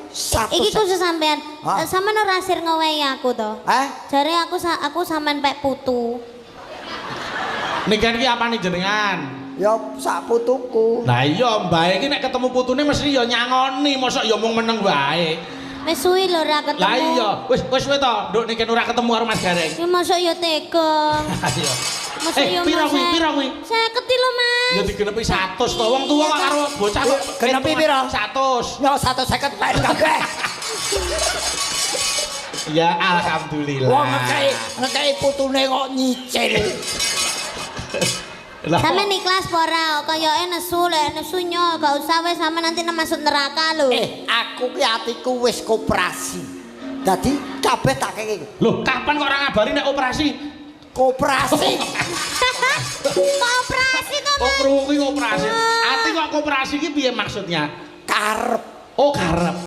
Satu Iki khusus sampean. Hah? Eh, sampean ora sir ngewehi aku to. Eh? Jare aku sampean pek putu. Niken iki apane jenengan? Ya sak putuku. Lah iya, mbae iki nek ketemu putune mesti ya nyangoni, mosok ya mung meneng wae. Wis suwi lho ora ketemu. Lah iya, wis wis suwe to, Nduk Niken ora ketemu karo Mas Gareng. Ya mosok ya tega. Iya. Mosok Eh, ya pira kuwi? Pira kuwi? 50 lho, Mas. Ya digenepi 100 to. Wong tuwa kok karo bocah kok Genepi pira? 100. Yo 150 pek kabeh. Ya alhamdulillah. Wong ngekei putune kok nyicil. Lah, Sampeyan ikhlas apa ora? Kayake nesu, lek nesu nyo, gak usah wis sampeyan nanti masuk neraka lho. Eh, aku ki atiku wis koperasi. Dadi kabeh tak kei. Loh, kapan kok ora ngabari nek operasi? Koperasi. Kok operasi to, Oh, Mas? krungu kuwi operasi. Ati kok koperasi iki piye maksudnya? Karep. Oh, karep.